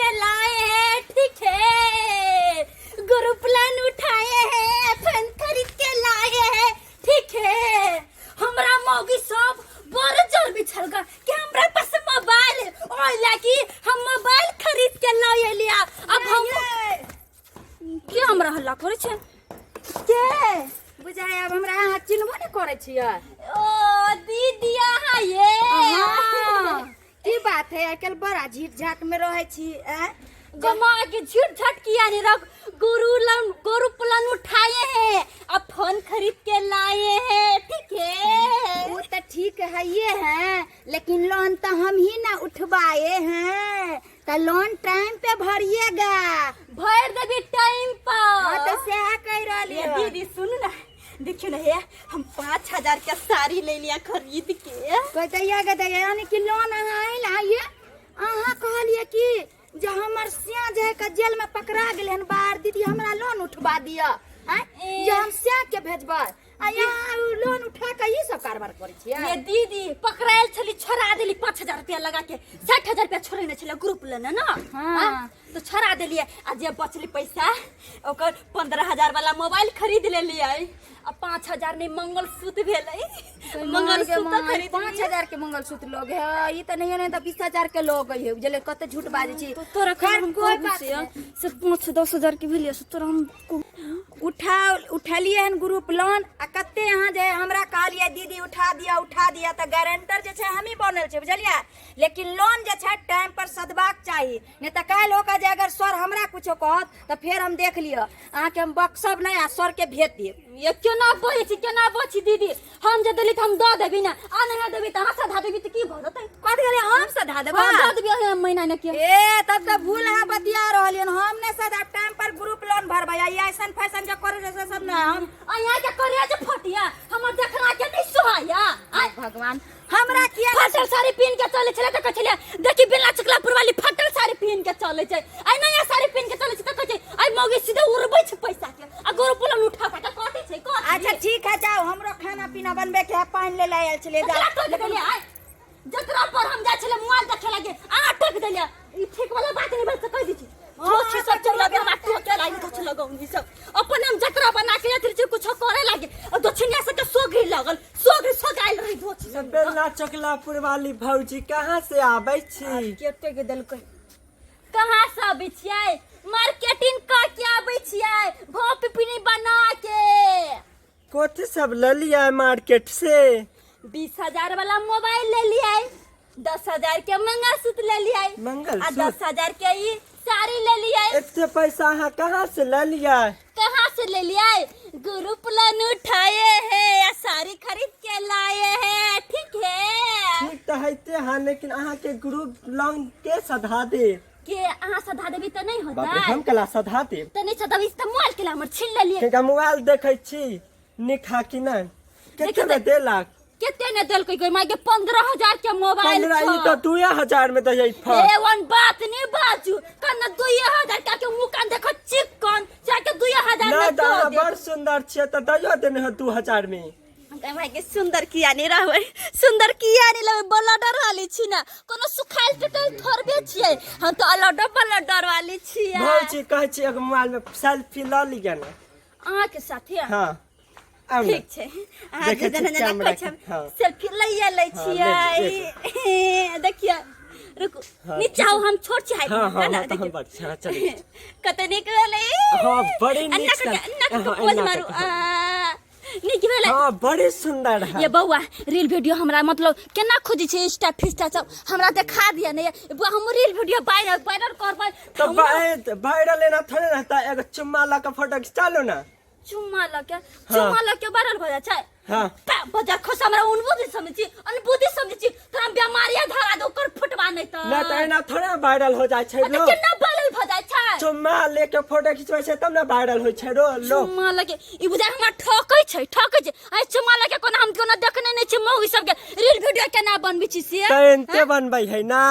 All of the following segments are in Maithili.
के लाए हैं, ठीक है। ग्रुप लोन उठाए हैं, फोन खरीद के लाए हैं, ठीक है। हमरा मौगी सब बड़ जोर बिछल गा कि हमरा पास मोबाइल है, ओइ लागी हम मोबाइल खरीद के लाए लिया। अब हम के हमरा हल्ला करै छै के बुझाय आब हमरा अहाँ चिन्हबो नहि करै छियै। ओ दीदी, अहाँ ये हाँ, की बात है, आइ काल्हि बड़ा झीट झाट में रहै छी आँय? जमा के झूठ झट किया नहीं रख। गुरु लन गुरु प्लान उठाए हैं, अब फोन खरीद के लाए हैं, ठीक है। वो तो ठीक है ये है, लेकिन लोन तो हम ही ना उठवाए हैं, तो लोन टाइम पे भरिएगा। भर देबी टाइम पर। हाँ तो सएह कहि रहली ये हन। दीदी सुन ना, देखियो ना, हे हम 5000 के साड़ी ले लिया खरीद के। कहते दैया गे दैया, यानी कि लोन अहाँ आयल आइए, अहाँ कहलिए कि जे हमर सिया जे है के जेल में पकड़ा गेलै हन बाहर, दीदी हमरा लोन उठवा दिअ आँय, ए। जे हम सिया के भेजबै, आ यहाँ उ लोन उठा के ई सब कारोबार करै छियै। ये दीदी पकड़ायल छली, छोड़ा देली 5000 रुपया लगा के। 60,000 रुपया छोड़ेने छलै ग्रुप लेने ना। हाँ। हाँ, तो छोड़ा देलियै आ जे बचलै पैसा ओकर 15,000 वाला मोबाइल खरीद लेलियै आ 5000 में मंगलसूत्र भेलै, मंगलसूत्र खरीद पाँच लेलियै। हजार के मंगलसूत्र लोग है, ई तऽ नहीं नहीं तऽ 20,000 के लोग है, बुझलियै? कते झूठ बाजै छी। तो तोरा खैर, हम कोई कहबो बात से नहीं। से 5-10 हजार के भेलियै से तोरा हम उठा उठेलियै हन ग्रुप लोन आ कते अहाँ जे हमरा कहलियै दीदी उठा दिअ उठा दिअ, तऽ गारंटर जे छै हमही बनल छै, बुझलियै? लेकिन लोन जे छै टाइम पर सधबाक चाही, नहि तऽ काल्हि होकर जे अगर सर हमरा कुछो कहत तऽ फेर हम देख लिअ अहाँके, हम बक्सब नहि आ सरके भेज देब। ये केना बजै छी, केना बजै छी दीदी? हम जे देली तऽ हम दऽ देबी ने, आ नहि देबी तऽ अहाँ सधा देबी तऽ की भऽ जेतै? कथी कहलियै? हम सधा देबै? हाँ, दऽ देबी अहाँ महीना ने के। ए तब तऽ भूल अहाँ बतिया रहलियै हन, हम नहि सधा, टाइम पर ग्रुप लोन भरबै आ ई ऐसन फैशन जे करै छै से सब नहि हम। अहाँ के करे जे फटिया हमर देखला के नहीं सोहाया हे भगवान, हमरा किया फटल साड़ी पहिन के चले छलै तऽ कहै छलै देखी बिना चकला पुरवाली फटल साड़ी पहिन के चले छै। आइ नया साड़ी पहिन के चले छै तऽ कहै छै आइ मौगी सीधे उड़बै छै पैसा के आ गोरु पुलन उठा के कथी छै कथी। अच्छा ठीक है, जाओ, हमरो खाना पीना बनबे के है, पानि ले आयल छलै, जकरा जाओ। टोक देलियै आइ जकरा पर हम जाइ छलै मोबाइल देखे लागे अहाँ टोक देलियै, ई ठीक वाला बात नहीं भेल से कहि दै छी। छोट सब चल लगे हमरा टोके लागे तो लगौनी सब अपन हम जतरा बना के जाइत छी कुछो करे लागे आ दक्षिणिया सबके सोगरी लगल सोगरी सोगाइल रही धोची सब। बेलना चकलापुर वाली भौजी, कहाँ से आबै छी? के टोक देलकै? कहाँ से आबै छियै? मार्केटिंग कऽ के आबै छियै, भाव पिपनी बना के। कथी सब लेलियै मार्केट से? 20,000 वाला मोबाइल ले लियै, 10,000 के मंगलसूत्र ले लियै मंगलसूत्र? आ 10,000 के ई साड़ी ले लियै। एते पैसा अहाँ कहाँ से लेलियै? कहाँ से ले लियै? ग्रुप लोन उठाए हैं आ साड़ी खरीद के लाए हैं, ठीक है। ठीक तऽ होइते है, लेकिन अहाँके ग्रुप लोन के सधा दे? के अहाँ सधा देबी तऽ नहीं बाप रे, होतै? हम कला सधा देब? तऽ नहीं सधाबी तऽ मोबाइल के हमर छीन लेलियै। किनका मोबाइल देखै छी, नीक है कि नहि? कते में देलक? कते ने देलकै कोई माय के, 15,000 के मोबाइल। 15? ई तऽ 2000 में दै फल। ए वन बात नहीं बाजू कन 2000 का के मुंह कान देखो चिकन जाके 2000 नहि में तऽ अहाँ दऽ देब। बड़ सुन्दर छियै तऽ दैयो देने हो 2000 में। हम कहे भाई के सुंदर किया नहीं रहबै, सुंदर किया नहीं रहबै? बलडर वाली छी ना, कोनो सुखायल टूटल थोड़बे छियै, हम तो अलडर बलडर वाली छियै। भौजी, कहै छी एगो मोबाइल में सेल्फी लऽ लिअ ने। अहाँ के साथे? हाँ, आउ ने। ठीक छै, अहाँ देखै जे छी जेना जेना कैमरा कहै के, छै हाँ। सेल्फी लैए लै हाँ, छियै। ले देखिए, रुकू। हाँ, नीचा आओ, हम छोट छी हाइट हाँ में, हाँ है ना? हाँ, तहन देखियौ। बड़ छै, हाँ, चलू। कते नीक भेलै। हाँ, बड़ी आ, नीक नाक के नाक के हाँ, पोज एना मारू। कऽ के, हाँ। आ, नीक भेलै। हाँ, बड़ी सुंदर है। ये बौआ, रील वीडियो हमरा मतलब केना खोजै छै इंस्टा फिस्टा सब हमरा देखा दिया ने बौआ, हम रील वीडियो वायरल वायरल करबै। तो वायरल एना थोड़े रहता, एगो चुम्मा लऽ के फोटो खिंचा लो ना। चुम्मा लऽ के? चुम्मा लऽ के वायरल भऽ जाइ छै? हाँ। बजा खस, हमरा अनबुद्धि समझै छी, अनबुद्धि समझै छी? तोरा बेमारिया धरा दो ओकर फुटवा नहीं तऽ। ना तऽ एना थोड़े वायरल हो जाइ छै। तऽ लोग केना वायरल भऽ जाइ छै? चुम्मा लेके फोटो खिंचबै छै तब ने वायरल होइ छै रो लोग। चुम्मा लगे ई बुझाय हमरा ठकै छै, ठकै छै। आइ चुम्मा लगे कोना? हम कोना देखने नहि छी मौगी सबके रील वीडियो केना बनबै छी से। तऽ एनते बनबै है ना।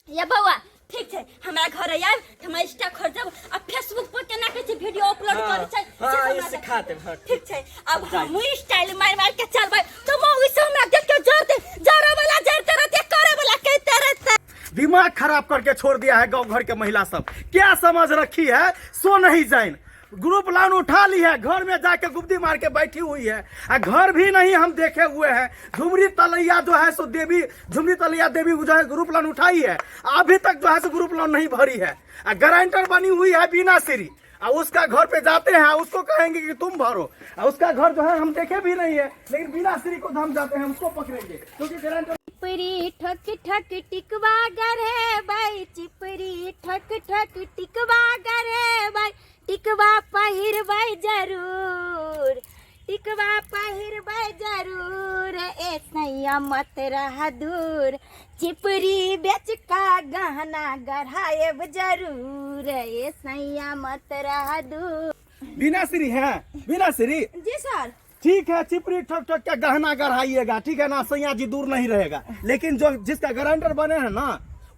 ये बौआ, ठीक छै, हमरा घर आयब तऽ हमरा इंस्टा खोजब आ फेसबुक पर केना कहै छै वीडियो अपलोड करै छै से हाँ, हमरा ई सिखा देब, हाँ। ठीक छै, अब हमहूँ स्टाइल मारि मारि के चलबै तऽ मौगी सब हमरा देख के जरते, जरे वाला जरते रहते, करे वाला कहते रहते। दिमाग खराब करके छोड़ दिया है गांव घर के महिला सब। क्या समझ रखी है सो नहीं जाइन। ग्रुप लोन उठा ली है, घर में जाके गुब्दी मार के बैठी हुई है, आ घर भी नहीं हम देखे हुए हैं। झुमरी तलैया जो है सो देवी, झुमरी तलैया देवी जो है ग्रुप लोन उठाई है, अभी तक जो है सो ग्रुप लोन नहीं भरी है, आ गारंटर बनी हुई है बीना श्री। आ उसका घर पे जाते हैं, उसको कहेंगे कि तुम भरो, आ उसका घर जो है हम देखे भी नहीं है, लेकिन बीना श्री को हम जाते हैं उसको पकड़ेंगे क्योंकि गारंटर। चिपरी ठक ठक टिकवा गरे चिपरी ठक ठक टिकवा गरे, टिकवा पहिरबै जरूर, टिकवा पहिरबै जरूर, ए सैया मत रह दूर, चिपरी बेच का गहना गढ़ाएब जरूर, ए सैया मत रह दूर। बीना श्री है, बीना श्री जी सर। ठीक है, चिपरी ठक ठक का गहना गढ़ाइएगा, ठीक है ना, सैया जी दूर नहीं रहेगा, लेकिन जो जिसका गारंटर बने हैं ना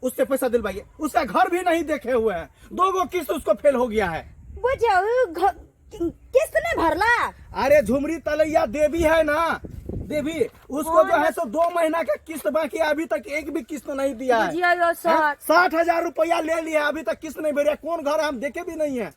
उससे पैसा दिलवाइए। उसका घर भी नहीं देखे हुए हैं, दो गो किस्त उसको फेल हो गया है। बुझियौ, किस्त नहीं भरला। अरे झुमरी तलैया देवी है ना देवी, उसको जो है सो 2 महीना का किस्त बाकी है, अभी तक एक भी किस्त नहीं दिया है। बुझियौ यौ सर। 60,000 रुपया ले लिया, अभी तक किस्त नहीं भरे। कौन घर है हम देखे भी नहीं है।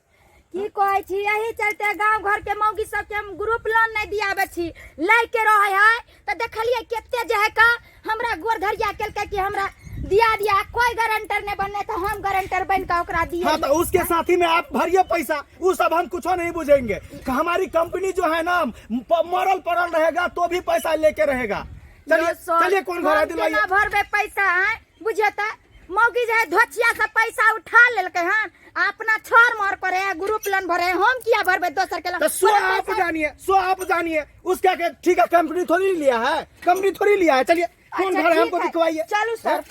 की कहै छी, यही चलते गांव घर के मौगी सबके हम ग्रुप लोन नहीं दियाबै छी। लै के रहै है तऽ देखलियै कते जे है का हमरा गोर धरिया केलकै कि हमरा दिया दिया, कोई गारंटर नहीं बनने तो हम गारंटर बन के ओकरा दिए। हाँ तो उसके साथी में आप भरिए पैसा, वो सब हम कुछ नहीं बुझेंगे। हमारी कंपनी जो है ना मरल पड़ल रहेगा तो भी पैसा लेके रहेगा। चलिए चलिए, कौन घर है दिलवाइए। केना भरबे पैसा है बुझिए त, मौगी जे है धोचिया से पैसा उठा लेलकै हन, आ अपना छर मर करे है, ग्रुप लोन भरे, हम किया भरबे दोसर के लोन? तो सो आप जानिए, सो आप जानिए उसका के, ठीक है कंपनी थोड़ी लिया है, कंपनी थोड़ी लिया है। चलिए कौन अच्छा, घर है ठीक हमको है। दिखवाइए। चलू सर,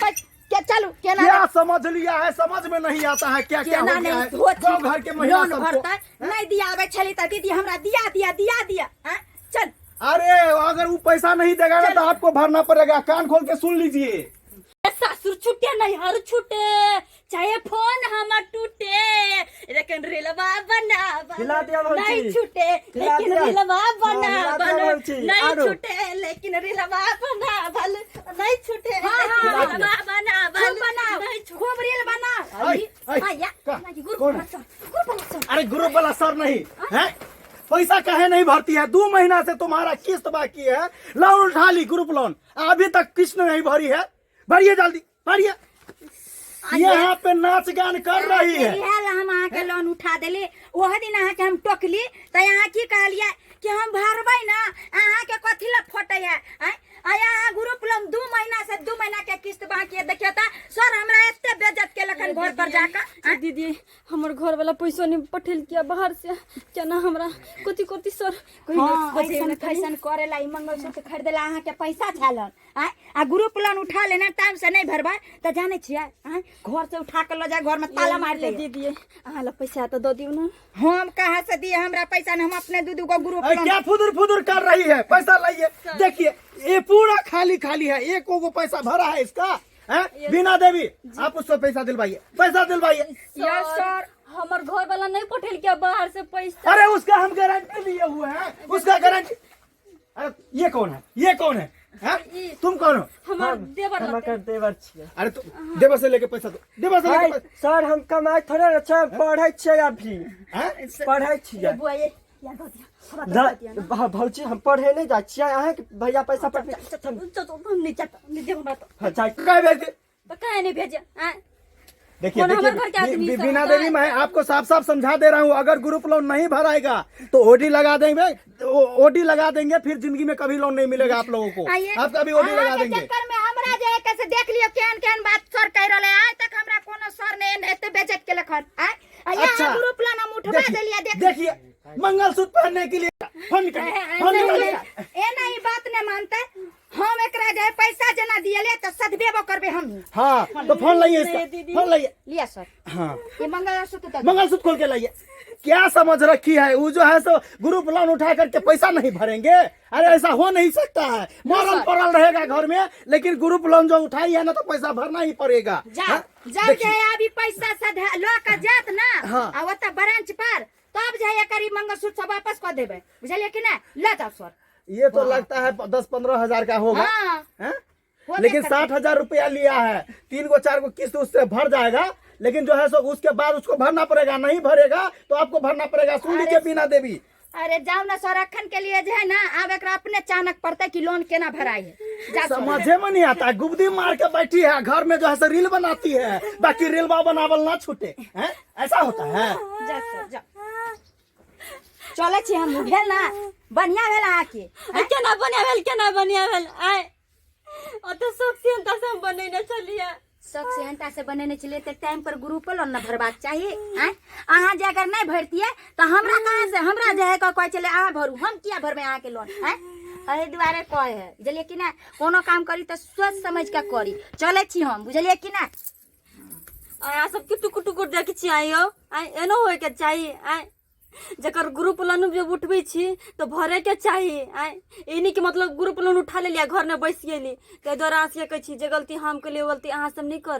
के चलू, केना क्या समझ लिया है, समझ में नहीं आता है क्या क्या केना हो गया नहीं है धोती गाँव घर के महिला लोन सबको। भरतै नहीं दियाबै छली त दीदी हमरा दिया दिया दिया दिया, हाँ? चल। अरे अगर वो पैसा नहीं देगा ना तो आपको भरना पड़ेगा, कान खोल के सुन लीजिए। सासुर छूटे नैहर छूटे चाहे फोन हमर टूटे, लेकिन रिलवा बनावल खिला दिया भौजी। नहीं छूटे, खिला लेकिन दिया। रिलवा हाँ, खिला दिया बनावल भौजी। नहीं आरो। छूटे, लेकिन रिलवा बनावल नहीं छूटे, हाँ, हाँ, लेकिन हाँ। रिलवा बनावल खूब बनाओ, नहीं छूटे। खूब रील बनाओ। आई, आई, आया, का? नहीं, गुरु कौन है? वाला सर, गुरु वाला सर। अरे ग्रुप वाला सर नहीं है, पैसा काहे नहीं भरती है? 2 महीना से तुम्हारा किस्त बाकी है, लोन उठा ली ग्रुप लोन, अभी तक किस्त नहीं भरी है। भरिए जल्दी भरिए। यहाँ पे नाच गान कर रही है। इएह ला हम अहाँके लोन उठा देली। ओह दिन अहाँके हम टोकली तऽ अहाँ की कहलियै कि हम भरबै ना, अहाँके कथी ला फटै है? आँय? आ अहाँ ग्रुप लोन 2 महीना से 2 महीना के किस्त बाकी है। देखियौ तऽ सर हमरा एते बेइज्जत केलक हन घर पर जाकऽ। आँय? दीदी हमर घर वाला पैसो नहीं पठेल किया बाहर से, केना हमरा कथी कथी सर कहियो हाँ, बजेबै ऐसन ने कनी। फैशन करेला ई मंगलसूत्र खरीदेला अहाँके पैसा छालन। आँय? आ ग्रुप लोन उठा लेना टाइम से नहीं भरबै तऽ जानै छियै, आँय? घर से उठा के लऽ जाय, घर में ताला मार दे। दीदी अहाँ लग पैसा तऽ दऽ दियौ ने। हम कहाँ से दिए, हमरा पैसा न, हम अपने दू दू गो ग्रुप अरे लोन। क्या फुदुर फुदुर कर रही है, पैसा लाइए। देखिए ये पूरा खाली खाली है, एक को पैसा भरा है इसका, हैं? बीना देवी आप उससे पैसा दिलवाइए, पैसा दिलवाइए। Yes sir. हमर घर वाला नहीं पठेल किया बाहर से पैसा। अरे उसका हम गारंटी लिए हुए हैं, उसका गारंटी। अरे ये कौन है, ये कौन है, हैं? तुम कौन हो? हमर देवर हम लगतै। एकर देवर छियै। अरे तो देवर से लेके पैसा दो, देवर से लेके हाय, पैसा। सर हम कमाइ थोड़े ने छियै, हम पढ़ै छियै अभी। हैं? पढ़ै छियै। बुआ ये या दऽ दिअ, हमरा तऽ दऽ दिअ ने। भौजी हम पढ़े नहीं जाइ छियै, अहाँके भैया पैसा पठबै। चल, चल, चल, चल, हम नहीं जाता, नहीं देब हमरा तऽ। हाँ, जाइ। काहे भेज दे? तऽ काहे नहीं भेजे, आँय? देखिए, कौन देखिए, हमारे घर के आदमी सब बीना होता देवी है? मैं आपको साफ साफ समझा दे रहा हूँ, अगर ग्रुप लोन नहीं भराएगा तो ओडी लगा देंगे, ओडी लगा देंगे, फिर जिंदगी में कभी लोन नहीं मिलेगा आप लोगों को। आइए। आपका भी ओडी लगा अहाँके देंगे। चक्कर में हमरा जे है कैसे देख लियौ केहन केहन बात सर कहि रहलै। आइ तक हमरा कोनो सर ने एते बेइज्जत केलक हन। आइ? आ यहाँ अच्छा। ग्रुप लोन हम उठबा देखिए, देलियै, देख। देखिए मंगलसूत्र पहनने के लिए फोन निकालिए, फोन निकालिए। एना ई बात नहि मानतै, हम एकरा जे है पैसा जेना दियले तऽ सधबेबो करबै हम। हाँ तो फोन लाइए इसका, फोन लाइए। लिया सर। हाँ। ये मंगलसूत्र दऽ दियौ। मंगलसूत्र खोल के लाइए। क्या समझ रखी है वो जो है सो ग्रुप लोन उठा करके पैसा नहीं भरेंगे? अरे ऐसा हो नहीं सकता है, मरल पड़ल रहेगा घर में, लेकिन ग्रुप लोन जो उठाई है ना तो पैसा भरना ही पड़ेगा। जा हाँ? जब देखिए। जे है अभी पैसा सधा लऽ के जात ना, हाँ। आ ओतऽ ब्रांच पर तब जे है एकर ई मंगलसूत्र सब वापस कऽ देबै, बुझलियै कि नहि? लऽ जाउ सर। ये तो लगता है 10-15 हजार का होगा। हाँ। हैं? होबे लेकिन करतै। 60,000 रुपया लिया है, 3 गो 4 गो किस्त उससे भर जाएगा, लेकिन जो है सो उसके बाद उसको भरना पड़ेगा, नहीं भरेगा तो आपको भरना पड़ेगा। सुन लीजिए बीना देवी। अरे जाओ ना संरक्षण के लिए जे है ना, आब एकरा अपने चानक पड़ते कि लोन केना भराई है। जा सर। समझे में नहीं आता, गुबदी मार के बैठी है घर में, जो है सो रील बनाती है, बाकी रीलवा बनावल ना छूटे हैं, ऐसा होता है। जा सर, जा। चलै छी हम, भेल ना बढ़िया भेल अहाँके। केना बढ़िया भेल, केना बढ़िया भेल? आय ओते शौक सेहनता से हम बनेने छलियै। शौक सेहनता से बनेने छलियै तऽ टाइम पर ग्रुप लोन ने भरबाक चाही। आँय, अहाँ जे अगर नहि भरतियै तऽ हमरा कहाँ से, हमरा जे है कहै छलै अहाँ भरू, हम किया भरबै अहाँके लोन? आँय, एहि दुआरे कहै है, बुझलियै कि नहि? कोनो काम करी तऽ सोच समझ के करी। चलै छी हम, बुझलियै कि नहि? अहाँ सबके टुकुर टुकुर देखै छी। आइ यौ, आइ एनो होइके चाही? आँय, जकर ग्रुप लोन जब उठबै छी तऽ भरेके चाही। आँय, ई नहि कि मतलब ग्रुप लोन उठा लेलियै, घरमे बैस गेली। ताहि दुआरे अहाँ सबके कहै छी, जे गलती हम केलियै ओ गलती अहाँ सब नहि करब।